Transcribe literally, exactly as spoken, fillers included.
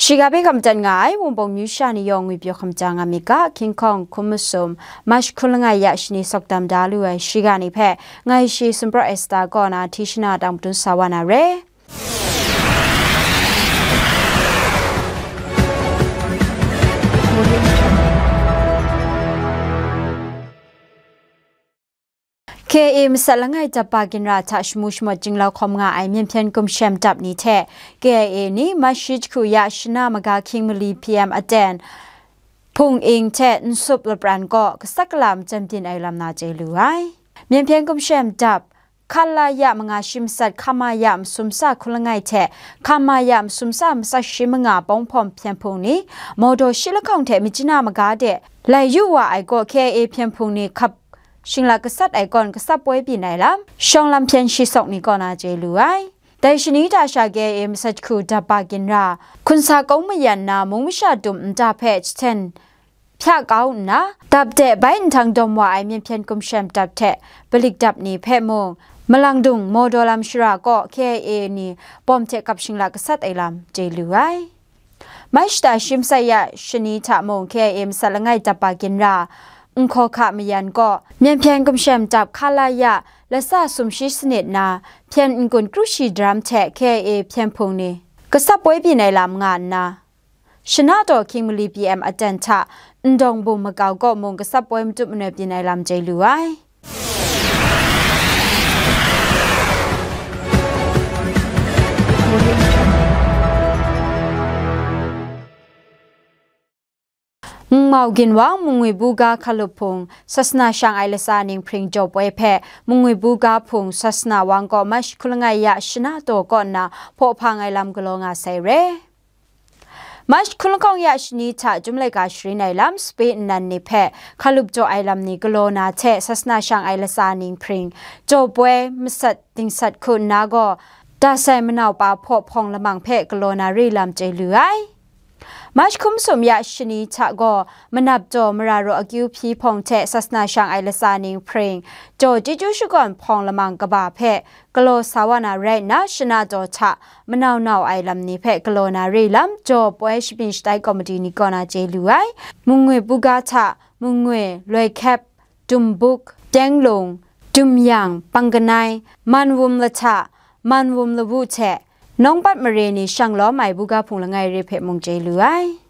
Shiga hpe hkam chyan nga ai Wunpawng myu sha ni yawng ngwi pyaw hkam chyan nga myit ga, King Kong hkum masum, March hkun langai ya shani sawk dam da lu ai shiga ni hpe, ngai shi Sumpraw Esta kaw na hti shana tang madun sa wa na re. K I A masat langai dap ba ginra hta shamu shamawt jinglau hkawm nga ai Myen hpyen gumshem dap ni hte K I A ni March shi jahku ya shana maga hkying mali P M aten Hpung Ing hte Nsup Lapran kaw gasat gala majan byin ai lam na chye lu ai. Myen hpyen gumshem dap, Khalaya manga shi matsat, Khamaya masum tsa hkun langai hte Khamaya masum tsa matsat shi manga bawng hpawm hpyen hpung ni, Mawdaw shi lahkawng hte Myitkyina maga de lai yu wa ai kaw K I A hpyen hpung ni hkap shinglak gasat ai kawn gasat poi byin ai lam, shawng lam hpyen shi sawk ni kaw na chye lu ai. Dai shani hta sha K I A masat jahku dap ba ginra, hkunsa kawng mayan na mung masha dum nta hpe jahten hpya kau nna, dap de bai nhtang dawm wa ai Myen hpyen gumshem dap hte palik dap ni hpe mung, malang dung Mawdaw lam shara kaw K I A ni bawm hte kap shinglak gasat ai lam chye lu ai. Mai shata shi masat ya shani hta mung K I A masat langai dap ba ginra, Nhkawhka mayan kaw, Myen hpyen gumshem dap Khalaya lasa sumshi sanit na hpyen n-gun kru shi daram hte K I A hpyen hpung ni gasat poi byin ai lam nga nna, Shana daw hkying mali P M aten hta Ndawng bum makau kaw mung gasat poi matup manoi byin ai lam chye lu ai. Ngmau Ginwang Mungwi Buga Hkalup Hpung Sasana Shang Ai Latsa Ninghpring Jaw Poi hpe Mungwi Buga Hpung Sasana Wang kaw March hkun langai ya shana daw kaw nna hpaw hpang ai lam galaw nga sai re. March hkun lahkawng ya shani hta Chyum laika sharin ai lam sape nnan ni hpe hkalup jaw ai lam ni galaw na hte Sasana Shang Ai Latsa Ninghpring Jaw Poi masat dingsat hku nna gaw, da sai manau pa hpaw hpawng lamang hpe galaw na re lam chye lu ai. March hkum sum ya shani hta gaw, manap jaw mara raw akyu hpyi hpawng hte Sasana Shang Ai Latsa Ninghpring Jaw Chyeju Shakawn hpawng lamang kaba hpe galaw sa wa na rai nna, shana daw hta manau nau ai lam ni hpe galaw na re lam, Jaw Poi Shabyin Shatai Komiti ni kaw na chye lu ai. Mungwi Buga hta, Mungwi, Loihkep, Dumbuk, Tenglung, Dumyang, Pangkanai, Manwum Lahta, Manwum Lawu hte Nawngpat mare ni shang lawm ai buga hpung langai re hpe mung chye lu ai.